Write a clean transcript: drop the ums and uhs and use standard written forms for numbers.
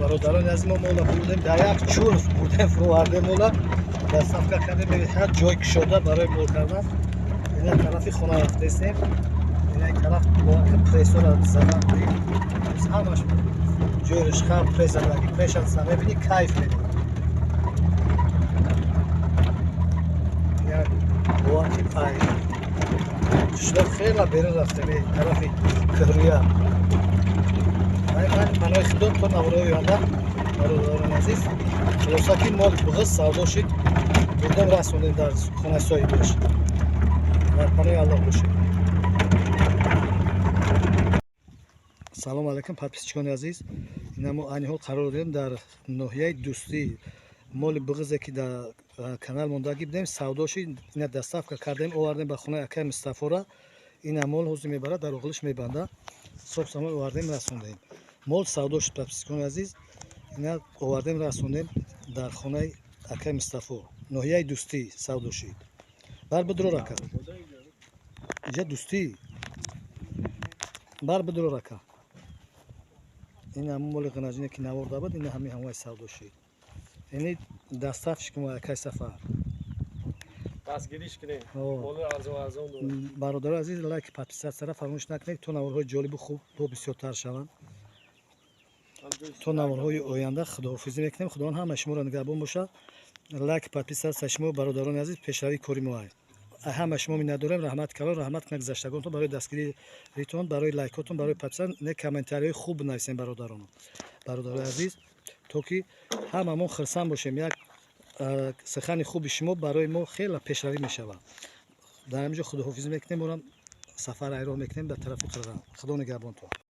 Бародарони азиз, мо мола бурдем, дар як чурф бурдем, фуровардем, мола доставка кардем. Ҳар ҷой кушода барои мол кардан. Ина тарафи хона рафтестем, ина тараф прессора задан, ҳамаш ҷои ришха пресс задаги, прешаса мебини, кайф мебини. Як боваки ай қишлоқ хела берун рафтем, тарафи кӯҳрӯя. Паноҳи Худо то наврои оянда, бародарони азиз. Хулоса, ки мол буғиз савдо шид, бурдем, расондем дар хонаи соҳибаш. Дар паноҳи Аллоҳ бошед. Салом алайкум, подписчикони азиз. Ина мо айни ҳол қарор дорем дар ноҳияи Дӯстӣ. Моли буғизе, ки дар канал мондагӣ будем, савдо шид. Ина доставка кардем, овардем ба хонаи акаи Мустафора. Ина мол ҳозир мебарад, дар оғилиш мебанда. Соб самон овардем, расондем. Мол савдо шуд, подписчикони азиз. Ина овардем, расондем дар хонаи акаи Мустафо, ноҳияи Дӯстӣ савдо шид. Бар бидурор, ака, иҷа Дӯстӣ, бар бидурор, ака. Ин ҳамун моли ғинаҷине, ки наворда буд, ин ҳами ҳамои савдо шид. Ини доставщик мо, акаи Сафар. Дастгириш кунем, моли арзон арзон дорем. Бародари азиз, лайк, подписатсияра фаромӯш накунед, то наворҳои ҷолибу хуб бо бисёртар шаванд. То наворҳои оянда худоҳофизӣ мекунем. Худованд ҳамаи шуморо нигаҳбон бошад. Лайк, подписатсия шумо, бародарони азиз, пешравии кори мо. Ҳама шумо миннатдорем. Раҳмат калон, раҳмат кунад гузаштагонтон барои дастгиритон, барои лайкотон, барои подписа не, комментариҳои хуб нависем, бародарон, бародарои азиз, то ки ҳамамон хирсанд бошем. Як сухани хуби шумо барои мо хеле пешравӣ мешавад. Дар ҳамин ҷо худоҳофизӣ мекунем, орам сафар айроҳ мекунем дар тарафи Қирған. Худо нигаҳбонтон.